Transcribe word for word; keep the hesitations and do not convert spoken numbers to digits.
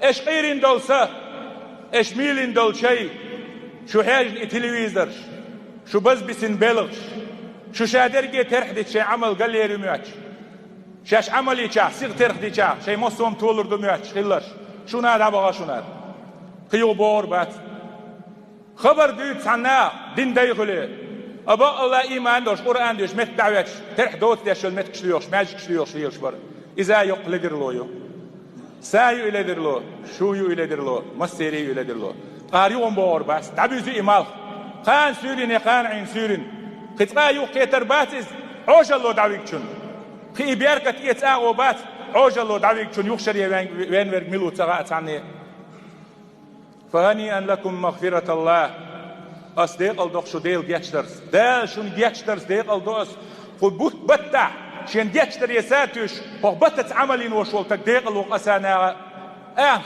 Эш къийрина долу са, эш мийлина долу шай, шу хьежна и телевизорш, шу базбисина белгӀаш, шу ша дерриге терхьдича шайн Ӏамал галлера ю моьттуш, шаьш Ӏамал йичахь, сиха терхьдичахь, шайн массо а толур ду моьттуш хилларш, шуна дӀабаха шуна. Кхин юха бохур бац. Хабар дуьйцу цхьанна наха, дин дай хуьлий. А бакъалла ийман долуш, Къуръан дуьйцуш, метта дӀа а ветташ, терхьа доцу деш йолу меттигаш лоьхуш, маьждигаш лоьхуш лелаш бара. Иза а йоккха ледарло ю. Са ю и ледарло, шу ю и ледарло, массерий ю и ледарло. Ткъа хӀара юха-м бохур бац, дӀабуьзу и малх. Кхана суьйрина я кхана Ӏийна суьйрина. Кхин цкъа а юхакхетар бац иза, Ӏожалло дӀавигчунна. Кхин и беркат эца агӀо бац, Ӏожалло дӀавигчунна, юха шаре вен-, вен верг мила ву ца хаьа цхьанне. فهنيئا لكم مغفرة الله. Ас декъал до шу Дела гечдарца. Дала шуна гечдарца декъал до ас. Кху бутт баттахь шен гечдаре са а туьйсуш, хӀокху баттаца Ӏамал йина волуш волу стаг декъал ву аса наха. А,